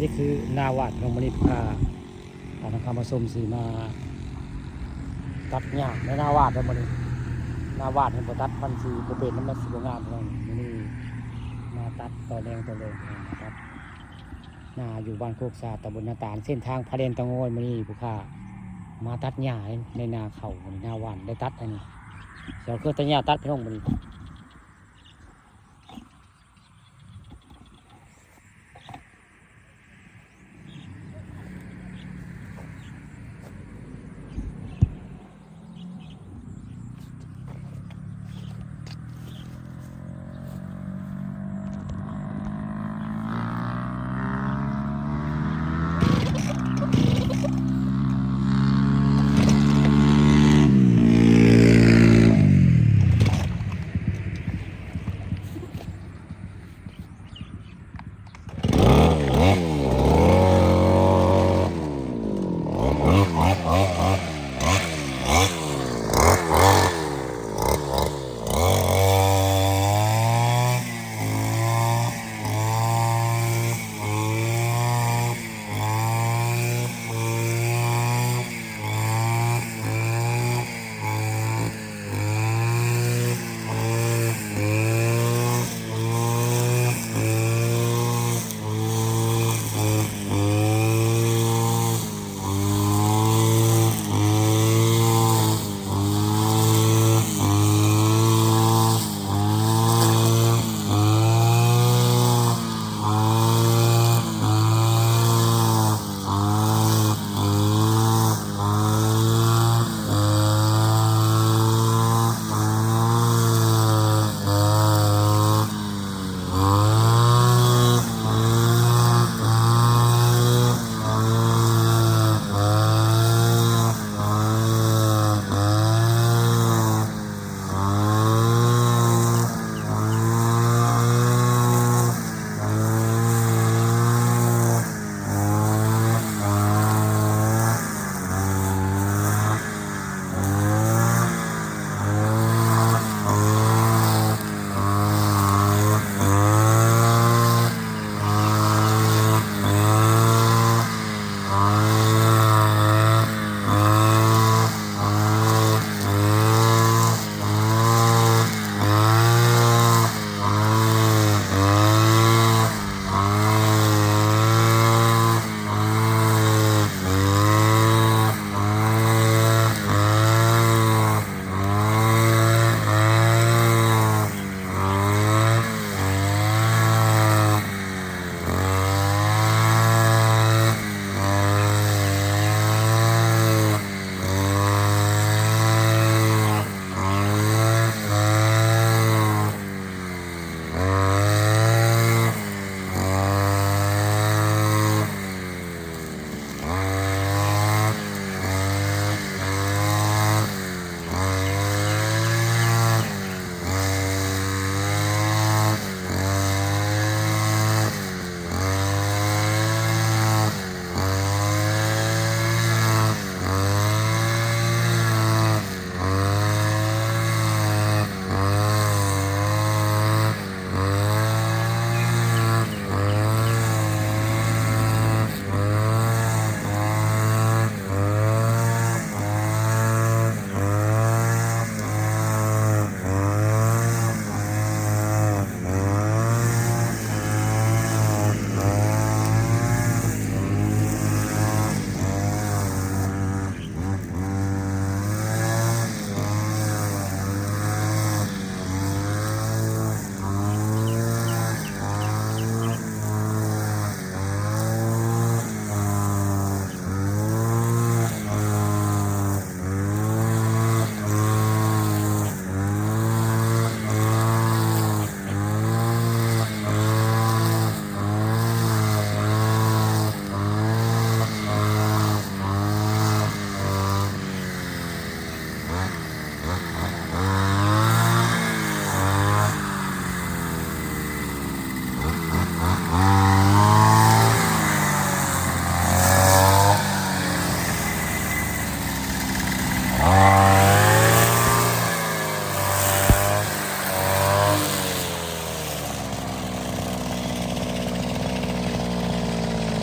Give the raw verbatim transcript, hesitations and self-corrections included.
นี่คือนาหวาดของมื้อนี้ พา พาท่านผู้ชมสิมาตัดหญ้าในนาหวาดแล้วมื้อนี้ นาหวาดนี่บ่ตัดมันสิบ่เป็น มันสิบ่งามพี่น้อง มื้อนี้มาตัดตอนแลง ตอนแลงพี่น้อง มาตัดนาอยู่บ้านโคกสะอาด ตำบลนาตาล เส้นทางผาแดนเตางอย มื้อนี้ผู้ข้ามาตัดหญ้าในนาข้าว มื้อนี้นาหวาดได้ตัดอันนี้ เดี๋ยวเครื่องตัดหญ้าตัดพี่น้องมื้อนี้